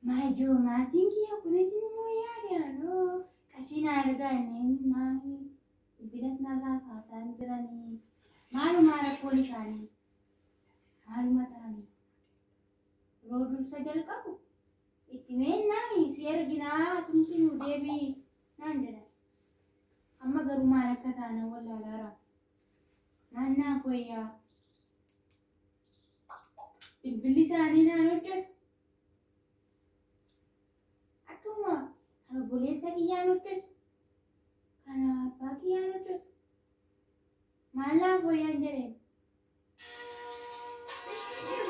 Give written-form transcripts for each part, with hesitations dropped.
Maajoo maatiin kiyya kunis immoo yaadaan qarshii naa ergaa inni maali bilbilas narraa kaasaa hin jiranii maalumaa rakkoon isaanii maaluma ta'anii yeroo dursa jalqabu itti meennaan si erginaa asumti nu deebii naan jedhan. Amma garuu maal akka taana wallaalaara. Maal naaf wayyaa? Bilbilli isaanii naan hojjetu. Akkuma kan obboleessa kiyyaan hojjetu, kan abbaa kiyyaan hojjetu. Maal naaf wayyaan jedheen?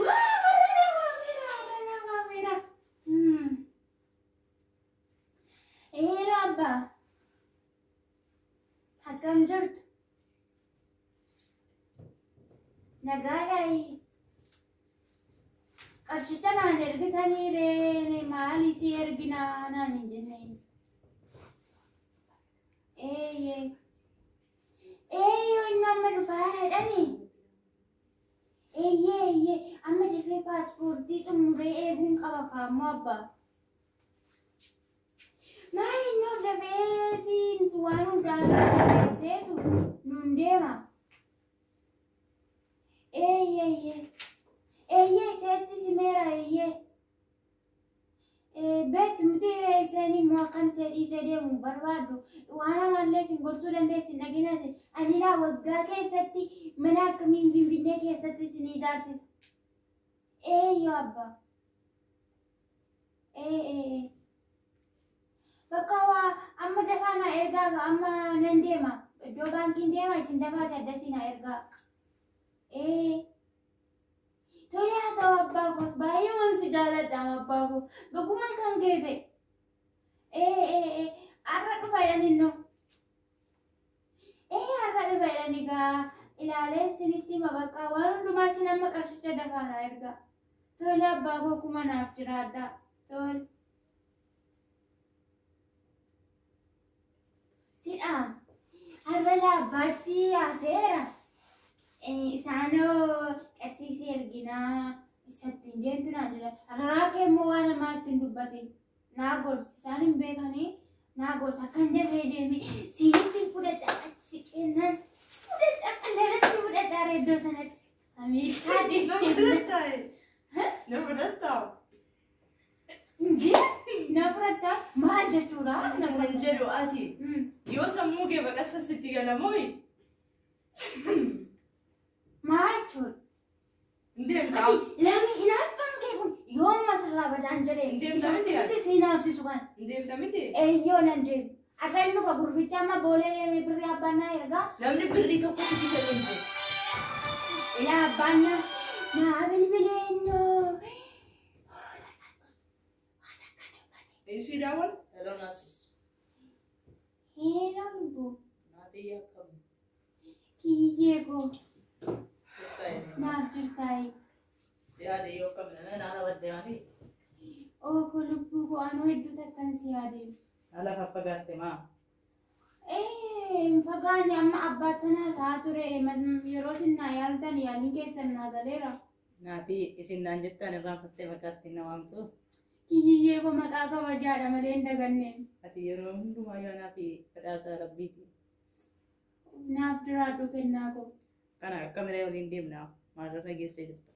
Waa, warra na waameera, warra na waameera. Hello abbaa. Akkam jirtu? Nagaadhaayi. Qarshicha naan ergitanii ree maali si erginaa naan hin jenne. Eeyyee. Eeyyoo inni amma dhufaa jedhanii. Eeyyee eeyyee amma dafee paaspoortii xumuree eeguun qaba kaammoo abbaa. Maal inni of dafeetiin waan hundaan sirreesseetu nuun deema. Eeyyee eeyyee. Eeyyee iseetti simeera eeyyee. Beektu miti reesseen immoo akkan ishee dhiisee deemu barbaaddu waan amaallee isin gorsuu dandeessi dhagina isin ani laa waggaa keessatti mana akkamiin Finfinnee keessatti isin ijaarsisa. Eeyyoo abbaa. Ee ee ee. Bakka waa amma dafaa na ergaa amma nan deema. Iddoo baankiin deema isin dafaati addasii na ergaa. Ee. Tole haa ta'u abbaa koos baay'ee waan si jaaladha abbaa koo. Bagumaan kan kee ta'e. Ee ee ee har'a dhufa jedhan innoo. Ee har'a dhufa jedhan egaa ilaalee isinitti hima bakka waan hundumaa isin amma qarshicha dafaa na ergaa. Tole abbaa koo kuma naaf jiraadhaa. Tole. Sidhaa har'a laabbaatti haaseera. Isaanoo qarsiisee erginaa isatti hin deemtu naan jedhan. Karaa kee immoo waan namaa ittiin dubbatin. Naa gorsi isaan hin beekanii naa gorsi akkan dafee deeme siinis si fudhadha achi si kennan si fudhadha qallarratti si fudhadha iddoo sanatti. Ameerikaa Na deemna. fudhattaa? Na fudhattaa? Inji na fudhatta maal jechuudha? Na Kan fudhatta. jedhu ati yoo sammuu kee baqassa sitti galamoo Maal jechuudha? hin deemtaa? Ati lami hinaaffaan kee kun yooma sirraa badaan jedhee Hin deemta miti ati? isitti si hinaafsisu kan. Hin deemta miti? Eeyyoo nan deemu. Har'a inni dhufa gurbicha amma boolee deemee birrii abbaan naa ergaa. Namni birrii tokko sitti kennu hin jiru. Ilaa abbaan naa naa bilbilee innoo. Ishii daawwan? Hello, Nati. Heera lubbuu Nati akkam kiyyee koo jirta? Naaf jirtaayi. Si yaade yoo akkam nama naana badde maati? Oo koo lubbuu koo anuu hedduu takkan si yaadeen. Haala faffagaatte maa? Ee hin fagaanne amma abbaattanaa isaa ture yeroo isin naa yaaltan yaaliin keessan naa galeera. Nati isin naan jettaan irraanfattee maqaatti na waamtu. Kiyyiyyee koo maqaa kabajaadha malee hin daganne. Ati yeroo hundumaa yoo naaf badhaasa rabbiiti. Naaf jiraadhu kennaa koo. Kana akkamiree waliin deemna? Maalirra geessee jirta?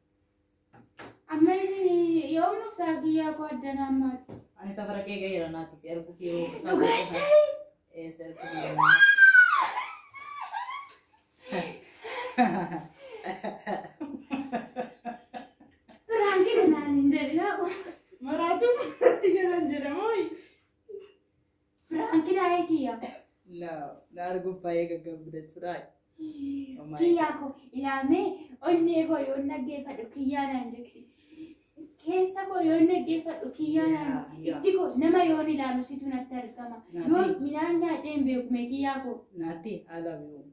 Amma isin yoom dhuftaa kiyyaa koo addanaa ammaati? Ani safara kee gaheera Nati si arguuf yeroo Dhugaatti? Ee si arguuf yeroo. Biraan naan hin jedhinaa. Maraatuu manatti galan jedhamoo? Biraan kidhaa'ee kiyya. Na na arguuf baay'ee gaggabdachuudha. Kiyyaa koo ilaamee onnee koo yoon dhaggeeffadhu kiyyaa naan jetti. Keessa koo yoon dhaggeeffadhu kiyyaa naan Yaa. ijji koo nama yoon ilaalu situ natti argama. Naati. Yoon midhaan nyaadhee hin beekume kiyyaa koo. Nati I love you.